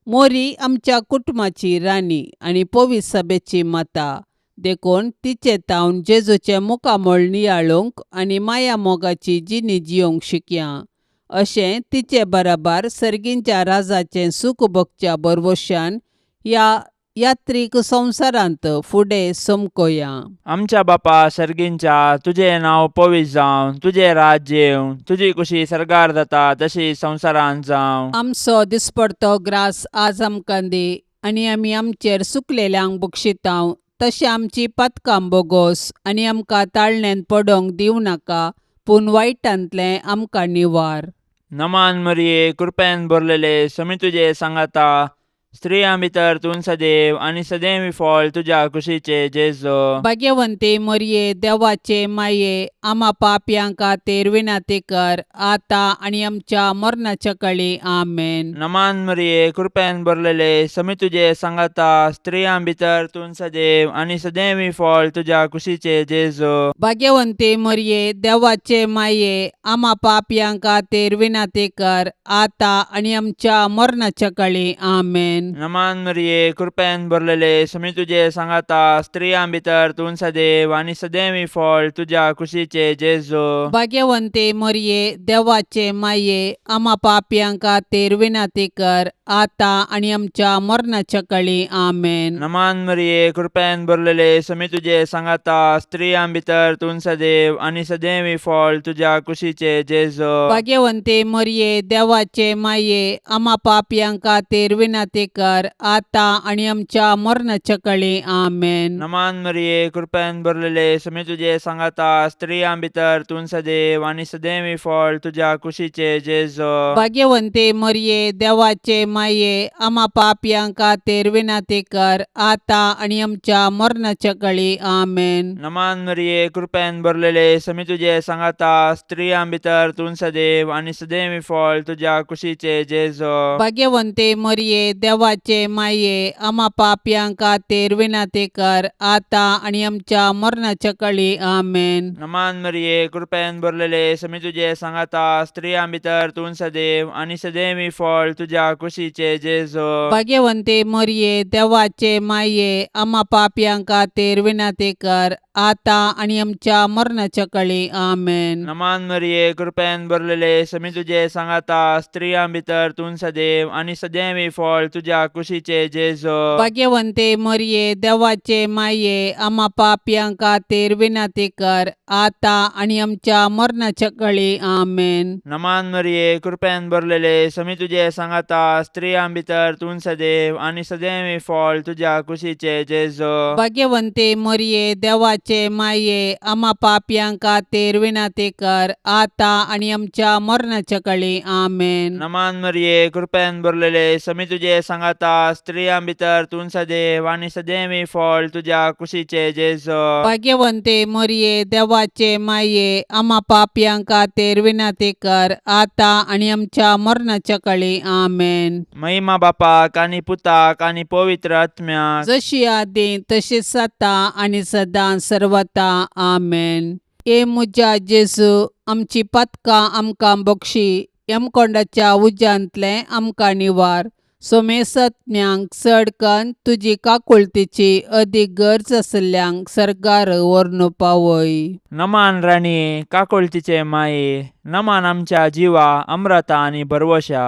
मोरी आमच्या कुटुंबाची राणी आनी पवित्र सभेची माता, देखून तिचे तावन जेजूचें मुखामळ नियाळूंक आनी माया मोगाची जिणी जियोंक शिकया. अशें तिचे बराबर सर्गींच्या राजाचें सूख भोगच्या भरवशान ह्या यात्रीक संवसारांत फुडें समकोया. आमच्या बापा सर्गींच्या, तुजें नांव पवित्र जावं, तुजें राज्य येवं, तुजी कुशी सर्गार जाता तशी संवसारांत जावं. आमचो दिसपडतो ग्रास आज आमकां दी आनी आमी आमचेर सुकलेल्यांक बक्षितांव तशें आमची पातकां बोगोस आनी आमकां ताळण्यांत पडोंक दिवं नाका, पूण वायटांतलें आमकां निवार. नमान मरिये, कृपेन भरलेले, समी तुजे सांगाता, स्त्रियां भितर तूं सदैव आनी सदैव फळ तुज्या कुशीचे जेजू. भाग्यवंती मरिये, देवाचे माये, आमा पापयां खातीर विनंती कर, आतां आनी आमच्या मरणाच्या कळी. आमेन. नमान मरिये, कृपेन भरलेले, समी तुजे सांगाता, स्त्रियां भितर तूं सदैव आनी सदैव फळ तुज्या कुशीचे जेजू. भाग्यवंती मरिये, देवाचे माये, आमा पापयां खातीर विनंती कर, आतां आनी आमच्या मरणाच्या कळी. आमेन. नमान मरिये, कृपेन भरलेले, समी तुजे सांगाता, स्त्रियां भितर तूं सदैव आनी सदैव फळ तुज्या कुशीचे जेजू. भाग्यवंती मरिये, देवाचे माये, आमा पापयां खातीर विनंती कर, आतां आनी आमच्या मरणाच्या कळी. आमेन. नमान मरिये, कृपेन भरलेले, समी तुजे सांगाता, स्त्रियां भितर तूं सदैव आनी सदैव फळ तुज्या कुशीचे जेजू. भाग्यवंती मरिये, देवाचे माये, आमा पापयां खातीर विनंती कर, आतां आनी आमच्या मरणाच्या कळी. आमेन. नमान मरिये, कृपेन भरलेले, समी तुजे सांगाता, स्त्रियां भितर तूं सदैव आनी सदैव फळ तुज्या कुशीचे जेजू. भाग्यवंती मरिये, देवाचे माये, आमा पापयां खातीर विनंती कर, आतां आनी आमच्या मरणाच्या कळी. आमेन. नमान मरिये, कृपेन भरलेले, समी तुजे सांगाता, स्त्रियां भितर तूं सदैव आनी सदैव फळ तुज्या कुशीचे जेजू. भाग्यवंती मरिये, देवाचे माये, आमा पापयां खातीर विनंती कर, आतां आनी आमच्या मरणाच्या कळी. आमेन. नमान मरिये, कृपेन भरलेले, समी तुजे सांगाता, स्त्रियां भितर तूं सदैव आनी सदैव फळ तुज्या कुशीचे जेजू. भाग्यवंती मरिये, देवाचे माये, आमा पापयां खातीर विनंती कर, आतां आनी आमच्या मरणाच्या कळी. आमेन. नमान मरिये, कृपेन भरलेले, समी तुजे सांगाता, स्त्रियां भितर तूं सदैव आनी सदैव फळ तुज्या तुज्या कुशीचे जेजो. भाग्यवंते मरये, देवाचे माये, आमा पापयां खातीर विनंती कर, आतां आनी आमच्या मरणाच्या कळी. आमेन. नमान मरिये, कृपेन भरलेले, समी तुजे सांगाता, स्त्रियां भितर तूं सदैव आनी सदैव फळ तुज्या कुशीचे जेजो. भाग्यवंते मरये, देवाचे माये, आमा पापयां खातीर विनंती कर, आतां आनी आमच्या मरणाच्या कळी. आमेन. नमान मरिये, कृपेन भरलेले, समी तुजे सांगाता, स्त्रियां भितर तूं सदैव आनी सदैव फळ तुज्या कुशीचे जेजो. भाग्यवंते मरये, देवाचे माये, आमा पापयां खातीर विनंती कर, आतां आनी आमच्या मरणाच्या कळी. आमेन. महिमा बापाक आनी पुताक आनी पवित्र आत्म्याक. जशी आदी तशीच आतां आनी सदां सर्वता. आमेन. ए म्हज्या जेजू, आमची पातकां आमकां बक्षी, यमकोंडाच्या उज्यांतलें आमकां निवार, सोमेसत्म्यांक चड कन्न तुजी काकुळतीची अदीक गरज आशिल्ल्यांक सर्गार व्हरून पावय. नमान राणये, काकुळतीचे माये, नमान आमच्या जिवा अम्रता आनी भरवशा,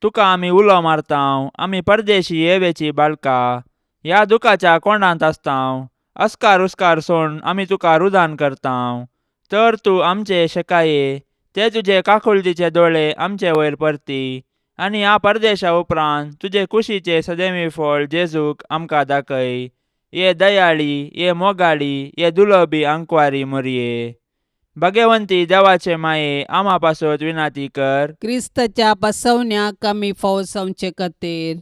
तुका आमी उलो मारतांव, आमी परदेशी येवेची बाळका ह्या दुखाच्या कोंडांत आसतांव, अस्कार उस्कार सोड आमी तुका रुदान करतांव, तर तूं आमचे शेकाये ते तुजे काकुळतीचे दोळे आमचे वयर परती आनी ह्या परदेशा उपरांत तुजे कुशीचे सदैवी फळ जेजूक आमकां दाखय. ये दयाळी, ये मोगाळी, ये दुलबी आंकवारी मोरये, भगवंती देवाचे माये, आमा पासत विनाती कर. क्रिस्ताच्या बसवण्याक आमी फावो जावचे खातीर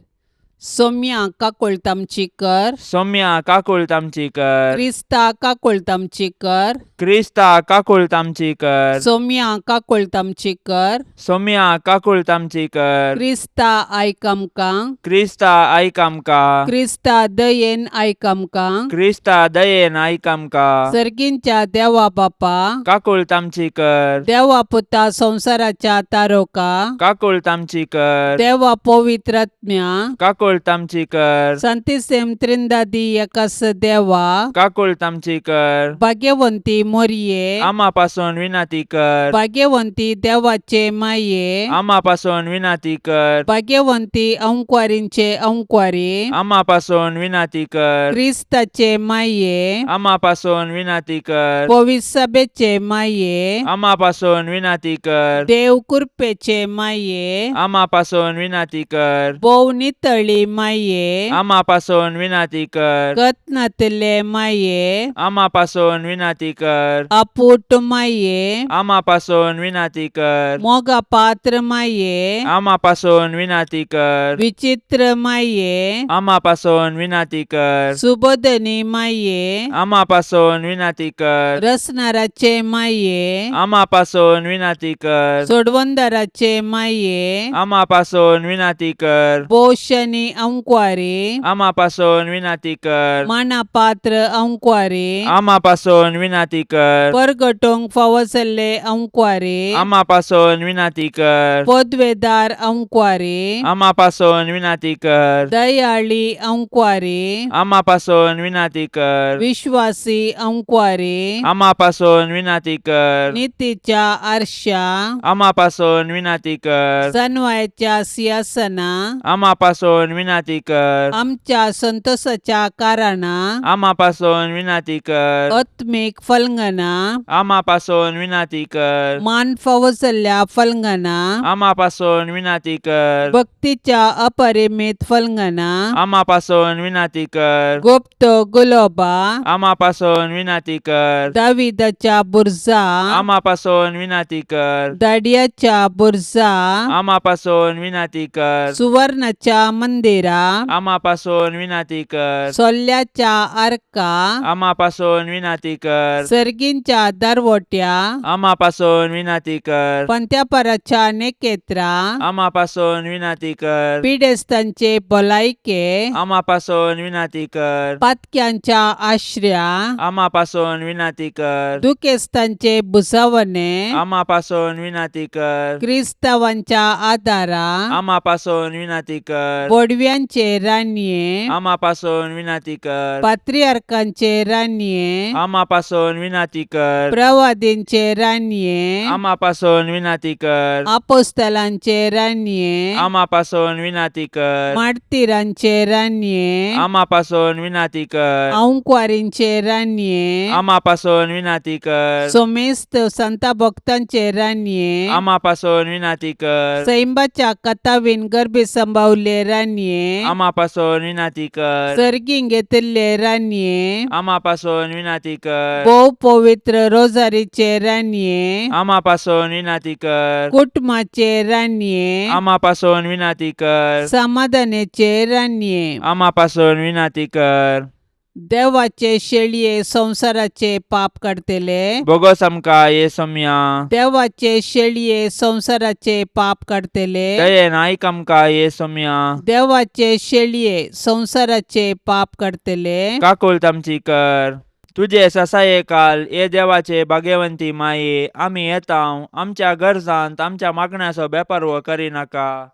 सोम्या काकुळट आमची कर. सौम्या काकुळट आमची कर. क्रिस्ता काकुळट आमची कर. क्रिस्ता काकुळट आमची कर. सोम्या काकुळट आमची कर. सौम्या काकुळट आमची कर. क्रिस्ता आयक आमकां. क्रिस्ता आयक आमकां. क्रिस्ता दयेन आयक आमकां. क्रिस्ता दयेन आयक आमकां. सर्गींच्या देवा बापा, काकुळट आमची कर. देवा पुता संवसाराच्या तारोका, काकुळट आमची कर. देवा पवित्रात्म्या, काकुळट आमची कर. संतिसेम त्रिंदादी एकास देवा, काकुळट आमची कर. भाग्यवंती मोरये, आमा पासून विनाती कर. भाग्यवंती देवाचे माये, आमा पासून विनाती कर. भाग्यवंती अंकवारींचे अंकवारी, आमा पासून विनाती कर. क्रिस्ताचे माये, आमा पासून विनाती कर. पविसभेचे माये, आमा पासून विनाती कर. देव कृपेचे माये, आमा पासून विनाती कर. भोव नितळी माये, आमा पासून विनाती कर. कत्नातले माये, आमा पासून विनाती कर. अपूट माये, आमा पासून विनाती कर. मोगा पात्र माये, आमा पासून विनाती कर. विचित्र माये, आमा पासून विनाती कर. सुबोधनी माये, आमा पासून विनाती कर. रसनाराचे माये, आमा पासून विनाती कर. सोडवंदाराचे माये, आमा पासून विनाती कर. पोशनी अंकवारी, आमा पासून विनाती कर. मानापात्र अंकवारी, आमा पासून विनाती कर. परगटोंक फावो जाल्ले अंकवारी, आमा पासून विनाती कर. पदवेदार अंकवारी, आमा पासून विनाती कर. दयाळी अंकवारी, आमा पासून विनाती कर. विश्वासी अंकवारी, आमा पासून विनाती कर. नितीच्या आरशा, आमा पासून विनाती कर. सनवायच्या सिंहासना, आमा पासून विनाती कर. आमच्या संतोषाच्या कारणा, आमा पासून विनाती कर. आत्मीक फलंगना, आमा पासून विनाती कर. मान फावो जाल्ल्या फलंगना, आमा पासून विनाती कर. भक्तीच्या अपरिमित फलंगना, आमा पासून विनाती कर. गुप्त गुलोबा, आमा पासून विनाती कर. दाविदाच्या बुरजा, आमा पासून विनाती कर. दाडियाच्या बुरजा, आमा पासून विनाती कर. सुवर्णाच्या मंदिरा, आमा पासून विनाती कर. सोल्ल्याच्या आर्का, आमा पासून विनाती कर. सर्गींच्या दरवट्या, आमा पासून विनाती कर. पंत्यापराच्या नेकेत्रा, आमा पासून विनाती कर. पिडेस्तांचे भलायके, आमा पासून विनाती कर. पातक्यांच्या आश्र्या, आमा पासून विनाती कर. दुखेस्तांचे भुजावणे, आमा पासून विनाती कर. क्रिस्तावांच्या आदारा, आमा पासून विनाती कर. बोडव्या बडव्यांचे रानये, आमा पासून विनाती कर। पात्रियार्कांचे रानये, आमा पासून विनाती कर। प्रवादींचे रानये, आमा पासून विनाती कर। आपोस्तलांचे रानये, आमा पासून विनाती कर। मार्तीरांचे रानये, आमा पासून विनाती कर। आंकवारींचे रानये, आमा पासून विनाती कर। सोमेस्त संता भक्तांचे रानये, आमा पासून विनाती कर। सैंबाच्या कथावीन गर्भी संभावले रानये, आमा पासून विनाती कर। सर्गीं घेतिल्ले रानये, आमा पासून विनाती कर। भोव पवित्र रोजारीचे रानये, आमा पासून विनाती कर। कुटुंबाचे रानये, आमा पासून विनाती कर। समाधानाचे रानये, आमा पासून विनाती कर। देवाचे शेळये संवसाराचे पाप काडतले, बोगस आमकां ये सोम्या। देवाचे शेळये संवसाराचे पाप काडतले, दयेन आयक आमकां ये सोम्या। देवाचे शेळये संवसाराचे पाप काडतले, काकुळट आमची कर। तुजे ससाये काल ये देवाचे भाग्यवंती माये आमी येता आमच्या गरजांत आमच्या मागण्याचो बेपारवो करिनाका,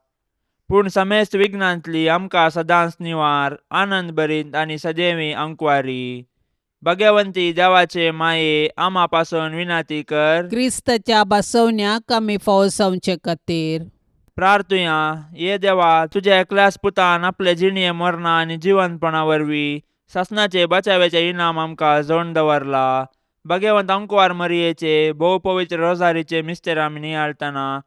पूण समेस्त विघ्नांतली आमकां सदांच निवार आनंद भरीत आनी सदैवी अंकवारी। भाग्यवंती देवाचे माये आमा पासून विनाती कर। क्रिस्ताच्या बसवण्याक आमी फावो जावचे खातीर प्रार्थुया। ये देवा, तुज्या एकल्याच पुतान आपले जिणये मरणा आनी जिवंतपणा वरवीं सासणाचे बचाव्याचे इनाम आमकां जोडून दवरला। भाग्यवंत अंकवार मरियेचे भोव पवित्र रोजारीचे मिस्तेर आमी नियाळतना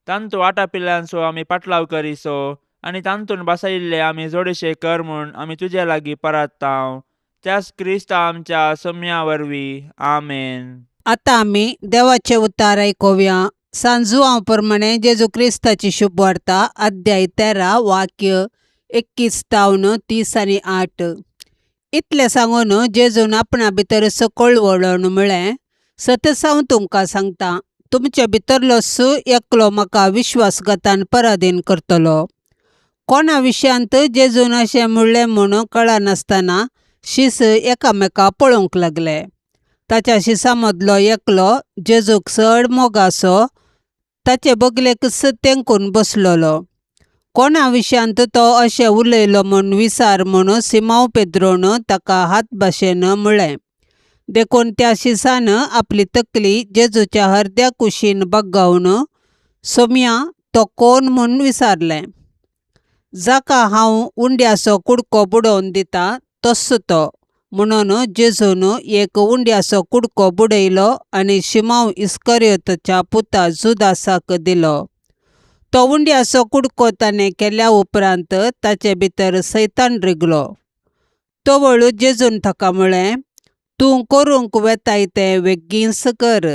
तांतू आटापिल्ल्यांचो आमी पाटलाव करिसो आनी तांतून बसयिल्ले आमी जोडशे कर म्हूण आमी तुजे लागीं परात्तांव, त्याच क्रिस्ता आमच्या सोम्या वरवीं। आमेन। आतां आमी देवाचे उतार आयकुया। सांजुआंव प्रमाणे जेजू क्रिस्ताची शुभवार्ता अध्याय 13 वाक्य 21 तावन 30 आणि 8। इतलें सांगून जेजून आपणा भितर सकळ वळोवन म्हळें, सतच हांव तुमकां सांगता, तुमचे भितरलो सु एकलो म्हाका विश्वासघातान पराधीन करतलो। कोणा विशयांत जेजून अशें म्हणलें म्हूण कळनासतना शीस एकामेका पळोवंक लागले। ताच्या शिसां मदलो एकलो जेजूक चड मोगासो ताचे बगलेकच तेंकून बसलेलो। कोणा विशयांत तो अशें उलयलो म्हूण विचार म्हूण सिमांव पेद्रोन ताका हात भाशेन म्हळें। देखून त्या शिसान आपली तकली जेजूच्या हरद्या कुशीन बग्गावन सोम्या तो कोण म्हूण विचारलें। जाका हांव उंड्याचो कुडको बुडोवन दिता तस्सो तो म्हणून जेजून एक उंड्याचो कुडको बुडयलो आनी शिमांव इस्करियोताच्या पुता जुदासाक दिलो। तो उंड्याचो कुडको ताणें केल्या उपरांत ताचे भितर सैतान रिगलो। तवळ जेजून ताका म्हळें, तूं करूंक वेताय तें बेगीनच कर।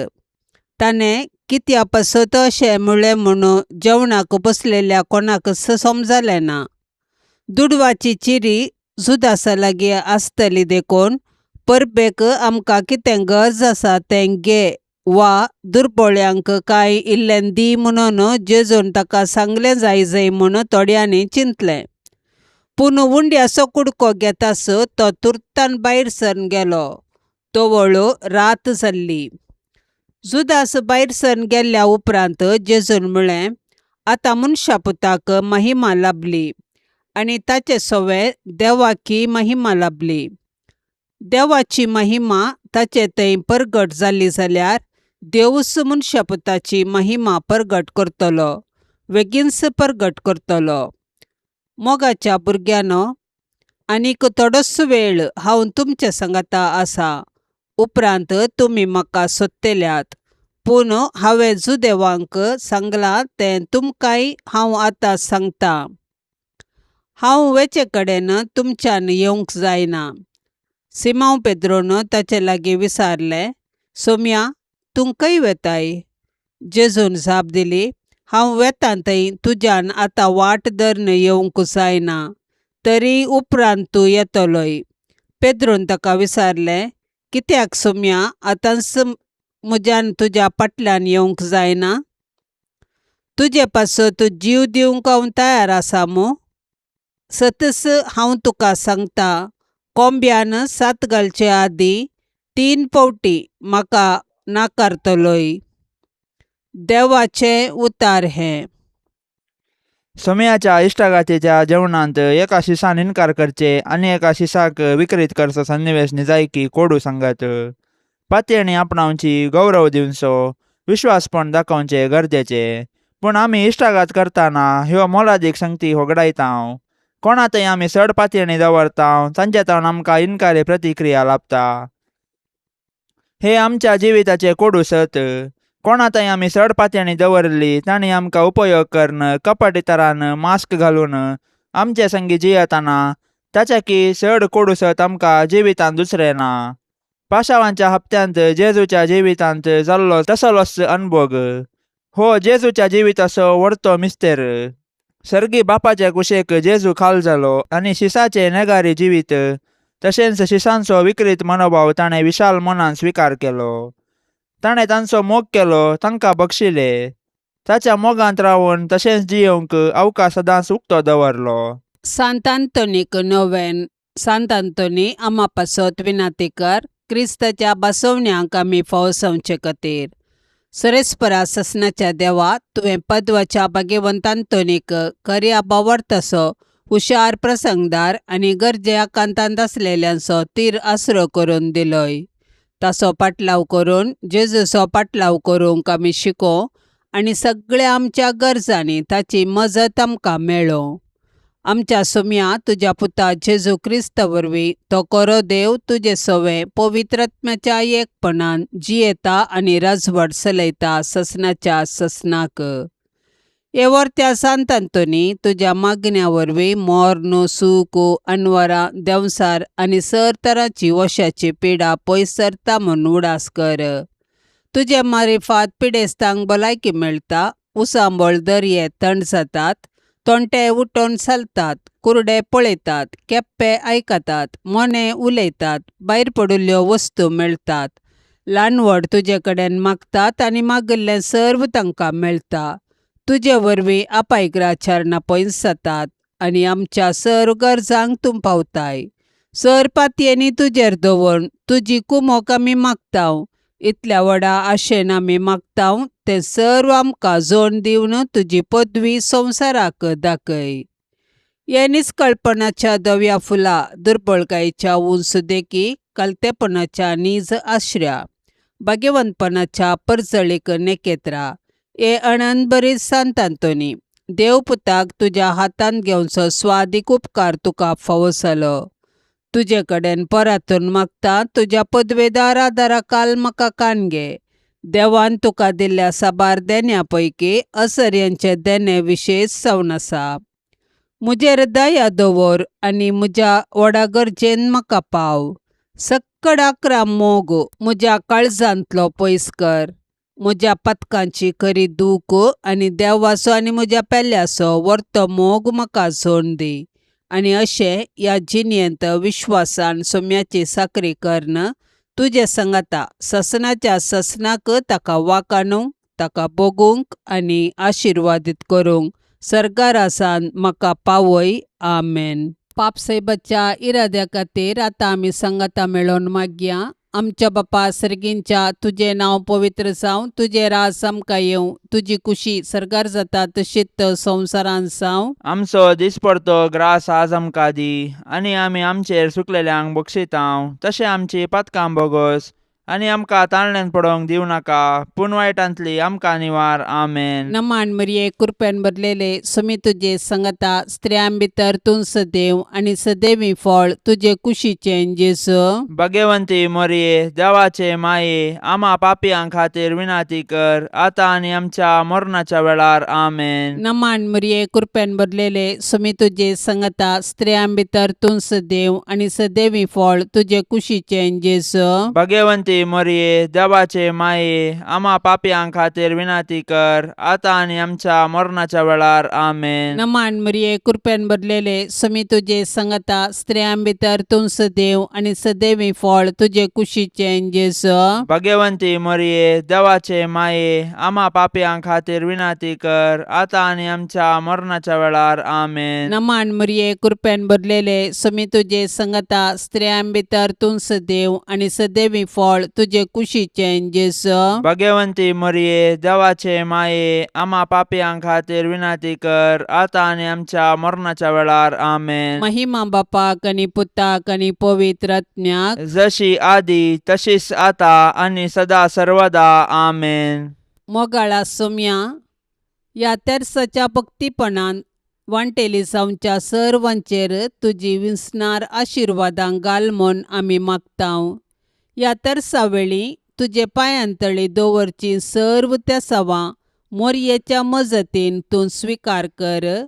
ताणें कित्या पासत अशें म्हळें म्हूण जेवणाक बसलेल्या कोणाकच समजलें ना। दुडवाची चिरी जुदासा लागीं आसतली देखून परबेक आमकां कितें गरज आसा तें घे वा दुर्बोळ्यांक कांय इल्लें दी म्हणून जेजून ताका सांगलें जायजय म्हूण थोड्यांनी चिंतलें। पूण उंड्याचो कुडको घेतास तो तुर्तान भायर सरन गेलो। तवळ रात जाल्ली। जुदास भायर सरन गेल्ल्या उपरांत जेजून म्हळें, आतां मनशा पुताक महिमा लाबली आनी ताचे सवे देवाकी महिमा लाबली। देवाची महिमा ताचे थंय परगट जाली जाल्यार देवूच मनशापुताची महिमा परगट करतलो, बेगीनच परगट करतलो। मोगाच्या भुरग्यांनो, आनीक थोडोच वेळ हांव तुमचे सांगाता आसा, उपरांत तुमी म्हाका सोदतल्यात। पूण हांवें जुदेवांक सांगलां तें तुमकांय हांव आतां सांगता, हांव वेचे कडेन तुमच्यान येवंक जायना। सिमांव पेद्रोन ताचे लागीं विचारलें, सोम्या तूं खंय वेताय? जेजून जाप दिली, हांव वेतां थंय तुज्यान आतां वाट धरून येवंक जायना, तरी उपरांत तूं येतलोय। पेद्रोन ताका विचारलें, कित्याक सोम्या आतांच म्हज्यान तुज्या फाटल्यान येवंक जायना? तुजे पासत जीव दिवंक हांव तयार आसा मू? सतच हांव तुका सांगता, कोंब्यान सात घालचे आदीं 3 फावटी म्हाका नाकारतलोय। देवाचें उतार हें। सोम्याच्या इश्टागातीच्या जेवणांत एका शिसान इनकार करचे आनी एका शिसाक विकृत करचो सन्निवेश निजायकी कोडू सांगत. पातयेणी आपणावची, गौरव दिवचो, विश्वासपण दाखोवचें गरजेचें. पूण आमी इश्टागात करतना ह्यो मोलादीक संगती होगडायता. कोणा थंय आमी चड पातयेणी दवरता तांचे तावन आमकां इनकारी प्रतिक्रिया लाभता. हे आमच्या जिविताचे कोडू सत. कोणा थंय आमी चड पातयेणी दवरली तांणी आमकां उपयोग करून कपटी तरान मास्क घालून आमचे संगी जियेतना ताच्या की चड कोडू सत आमकां जिवितांत दुसरें ना. पाशावांच्या हप्त्यांत जेजूच्या जिवितांत जाल्लो तसलोच अनभोग हो जेजूच्या जिविताचो व्हडतो मिस्तेर. सर्गी बापाच्या कुशेक जेजू खाल जालो आनी शिसाचे नेगारी जिवीत तशेंच शिसांचो विकृत मनोभाव ताणें विशाल मनान स्विकार केलो. ताणें तांचो मोग केलो, तांकां बक्षिले. ताच्या मोगांत रावन तशेंच जियेवंक अवकाश सदांच उक्तो दवरलो. सांत आंतोनीक नोवेन. सांत आंतोनी, आमा पासत विनाती कर, क्रिस्ताच्या बसवण्यांक आमी फावो जावचे खातीर. सुरेस्परा ससनाच्या देवा, तुवें पद्वाच्या भाग्यवंत आंतोनीक खऱ्या बावडतसो हुशार प्रसंगदार आनी गरजे आकांतांत आसलेल्यांचो तीर आसरो करून दिलोय. ताचो पाटलाव करून जेजूचो पाटलाव करूंक आमी शिको आनी सगळ्या आमच्या गरजांनी ताची मजत आमकां मेळो. आमच्या सुम्या तुज्या पुता जेजू क्रिस्ता वरवीं, तो खरो देव, तुजे सवे पवित्रत्म्याच्या एकपणान जियेता आनी राजवट चलयता ससनाच्या ससनाक. हे वर्त्या सांत आंतोनी, तुज्या मागण्या वरवीं मोर्न, सूख, अनवरां, देंवसार आनी सर तरांची वशाची पिडा पयस सरता म्हूण उडास कर. तुजे मारिफात पिडेस्तांक भलायकी मेळटा, उसांबळ दर्ये थंड जातात, तोंटे उठोवन चलतात, कुरडे पळयतात, केप्पे आयकतात, मोने उलयतात, भायर पडिल्ल्यो वस्तू मेळटात, ल्हान व्हड तुजे कडेन मागतात आनी मागिल्लें सर्व तांकां मेळटा. तुजे वरवीं अपायग्राचारणां पयस जातात आनी आमच्या सर्व गरजांक तूं पावताय. सर पातयेनी तुजेर दवरून तुजी कुमोक आमी मागता. इतल्या व्हडा आशेन आमी मागता तें सर्व आमकां जोड दिवन तुजी पदवी संवसाराक दाखय. हे निस्कळपणाच्या धव्या फुला, दुर्बळकायेच्या उंच देखी, कलतेपणाच्या नीज आश्र्या, भाग्यवंतपणाच्या परजळीक नेकेत्रा, हे अणंद सांत आंतोनी, देवपुताक तुज्या हातांत घेवचो स्वादीक उपकार तुका फावो जालो. तुजे कडेन परातून मागता, तुज्या पदवेदार आदारा काल म्हाका कान घे. देवान तुका दिल्ल्या साबार देण्या पैकी असर्यांचे देणें विशेश जावन आसा. म्हजेर दया दवर आनी म्हज्या व्हडा गरजेन म्हाका पाव. सक्कड आकरा मोग म्हज्या काळजांतलो पयस कर. म्हज्या पथकांची खरी दूख आनी देवाचो आनी म्हज्या पेल्याचो वर्तो मोग म्हाका जोड दी. आनी अशें ह्या जिणेंत विश्वासान सोम्याची साकरी करून तुजे संगता ससनाच्या ससनाक ताका वाकाणूंक, ताका भोगूंक आनी आशिर्वादीत करूंक सरकारासान म्हाका पावय. आमेन. पापसाहेबाच्या इराद्या खातीर आतां आमी संगता मेळोवन मागया. आमच्या बापा सर्गींच्या, तुजें नांव पवित्र जावं, तुजें राज आमकां येवं, तुजी कुशी सर्गार जाता तशीच संवसारांत जावं. आमचो दिसपडतो ग्रास आज आमकां दी आनी आमी आमचेर सुकलेल्यांक बक्षितांव तशें आमची पातकां बोगस आनी आमकां ताळण्यान पडोवंक दिवं नाका पूण वायटांतली आमकां निवार. आमेन. नमान मरिये, कृपेन भरलेले, सुमी तुजे संगता, स्त्रियां भितर तूं सदैव आनी सदैवी फळ तुजे कुशीचें जेजू. भगवंती मोरये, देवाचे माये, आमा पापयां खातीर विनाती कर आतां आनी आमच्या मरणाच्या वेळार. आमेन. नमान मरिये, कृपेन भरलेले, सुमी तुजे संगता, स्त्रियां भितर तूं सदैव आनी सदैवी फळ तुजे कुशीचें जेजू. भगवंती मोरये, देवाचे माये, आमा पापयां खातीर विनाती कर आतां आनी आमच्या मरणाच्या वेळार. आमेन. नमान मरिये, कृपेन भरलेले, सुमी तुजे संगता, स्त्रियां भितर तूं सदैव आनी सदैवी फळ तुजे कुशीचें जेजू. भगवंती मोरये, देवाचे माये, आमा पापयां खातीर विनाती कर आतां आनी आमच्या मरणाच्या वेळार. आमेन. नमान मरिये, कृपेन भरलेले, सुमी तुजे संगता, स्त्रियां भितर तूं सदैव आनी सदैवी फळ फळ तुजे कुशीचें जेजू. भगवंती मरिये, देवाचे माये, आमा पापयां खातीर विनंती कर, आतां आनी आमच्या मरणाच्या वेळार. आमेन. महिमा बापाक आनी पुताक आनी पवित्र आत्म्याक. जशी आदी तशीच आता आनी सदा सर्वदा. आमेन. मोगाळा सोम्या, ह्या तेर्साच्या भक्तीपणान वांटेली जावच्या सर्वांचेर तुजी विसणार आशिर्वादां घाल म्हूण आमी मागतांव. ह्या तेर्सा वेळी तुजे पांयांतळी दवरची सर्व तेसावां मोरयेच्या मजतीन तूं स्विकार कर.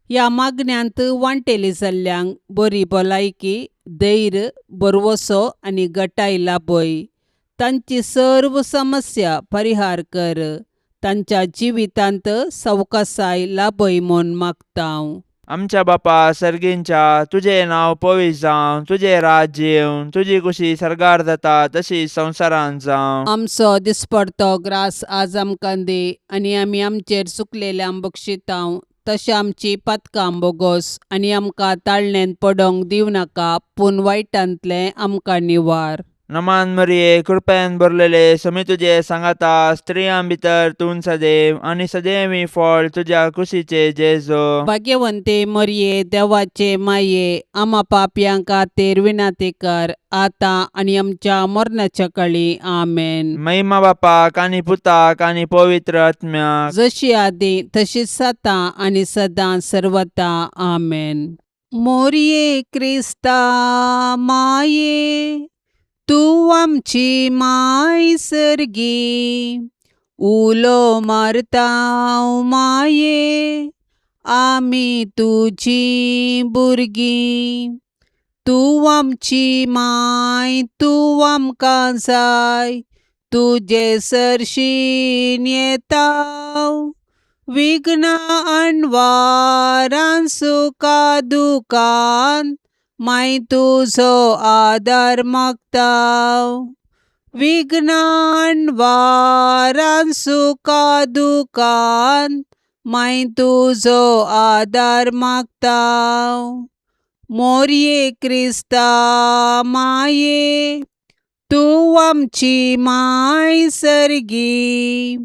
ह्या मागण्यांत वांटेली जाल्ल्यांक बरी भलायकी, धैर्य, भरवसो आनी गटाय लाभय. तांची सर्व समस्या परिहार कर. तांच्या जिवितांत सवकासाय लाभय म्हूण मागतांव. आमच्या बापा सर्गींच्या, तुजें नांव पवित्र जावं, तुजें राज्य येवं, तुजी कुशी सर्गार जाता तशी संवसारांत जावं. आमचो दिसपडतो ग्रास आज आमकां दी आनी आमी आमचेर चुकलेल्यांक बक्षितांव तशें आमची पातकां बोगोस आनी आमकां ताळणेंत पडोंक दिवं नाका, पूण वायटांतलें आमकां निवार. नमान मरिये, कृपेन भरलेले, समी तुजे सांगाता, स्त्रियां भितर तूं सदैव आनी सदैवी फळ तुज्या कुशीचे जेजो. भाग्यवंते मरये, देवाचे माये, आमा पापयां खातीर विनंती कर, आतां आनी आमच्या मरणाच्या कळी. आमेन. महिमा बापाक आनी पुताक आनी पवित्र आत्म्याक. जशी आदी तशीच आतां आनी सदां सर्वता. आमेन. मोरये क्रिस्ता माये, तूं आमची माय सर्गी, उलो मारता माये, आमी तुजी भुरगीं. तूं आमची माय, तूं आमकां जाय, तुजे सरशीन येता, विघ्न अणवारान सुखा दुखान माय तुजो आदार मागता. विघ्न अणवारान सुखा दुखान माय तुजो आदार मागता. मोरये क्रिस्ता माये, तूं आमची माय सर्गी,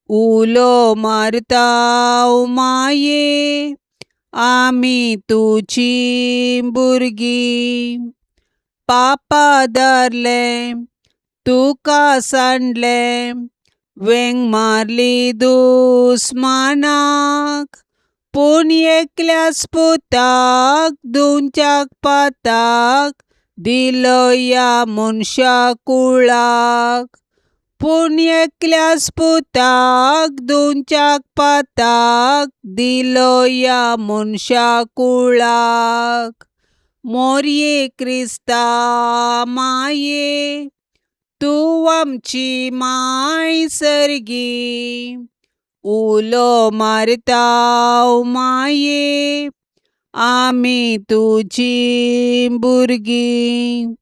उलो मारता माये, आमी तुजी भुरगीं. पापा धरलें तुका सांडलें, वेंग मारली दुस्मानाक, पूण एकल्याच पुताक दिवच्याक पाताक दिलो ह्या मनशा कुळाक. पूण एकल्याच पुताक दिवच्याक पाताक दिलो ह्या मनशा कुळाक. मोरये क्रिस्ता माये, तूं आमची माय सर्गी, उलो मारता माये, आमी तुजी भुरगीं.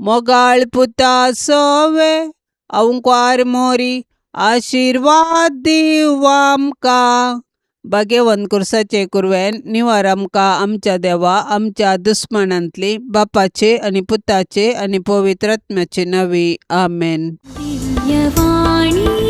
मोगाळ पुता सोवे अवंकार मोरी, आशिर्वाद दिव आमकां. भाग्यवंत कुर्साचे कुरवेन निवार आमकां आमच्या देवा आमच्या दुस्मानांतली, बापाचे आनी पुताचे आनी पवित्र आत्म्याचे नांवी. आमेन. दिव्यवाणी.